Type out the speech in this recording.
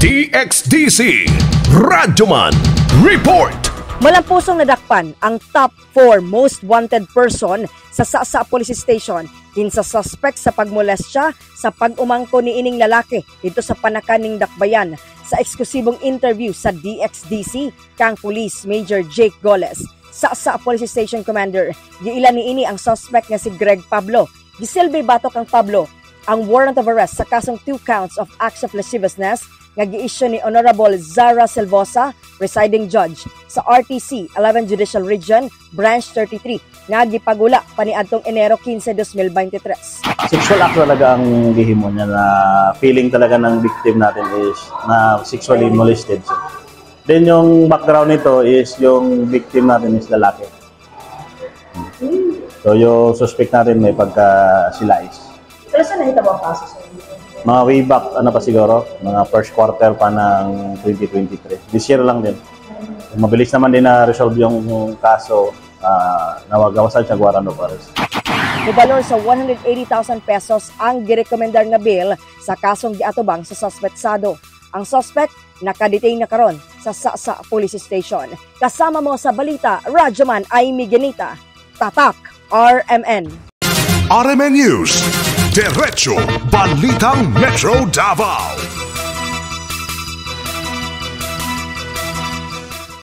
DXDC Radyoman Report. Malampusong nadakpan ang top 4 most wanted person sa Sasa Police Station kinsa suspect sa pagmolestya sa pag-umangko ni ining lalaki dito sa Panakaning Dakbayan. Sa eksklusibong interview sa DXDC kang Police Major Jake Goles, Sasa Police Station Commander, giila ni ini ang suspect nga si Greg Pablo. Gisilbi batok kang Pablo ang warrant of arrest sa kasong 2 counts of acts of lasciviousness nga gi-issue ni Honorable Zara Silvosa, presiding judge sa RTC 11 Judicial Region, Branch 33, nga gipagula paniadtong Enero 15, 2023. Sexual act talaga ang gihimo niya na feeling talaga ng victim natin is na sexually molested siya. Then yung background nito is yung victim natin is lalaki. So yung suspect natin may pagka silais. Pero saan nahitabo ang kaso, sir? Mga way back, ano pa siguro, mga first quarter pa ng 2023. This year lang din. Mabilis naman din na resolve yung kaso, nawagawasan siya warrant of arrest. Mubalor sa 180,000 pesos ang girekomendar nga bail sa kasong giatubang sa suspetsado. Ang suspect nakadetain na karon sa Sasa Police Station. Kasama mo sa balita, Radyoman Amy Genita. Tatak RMN. RMN News. Diretso Balitang Metro Davao.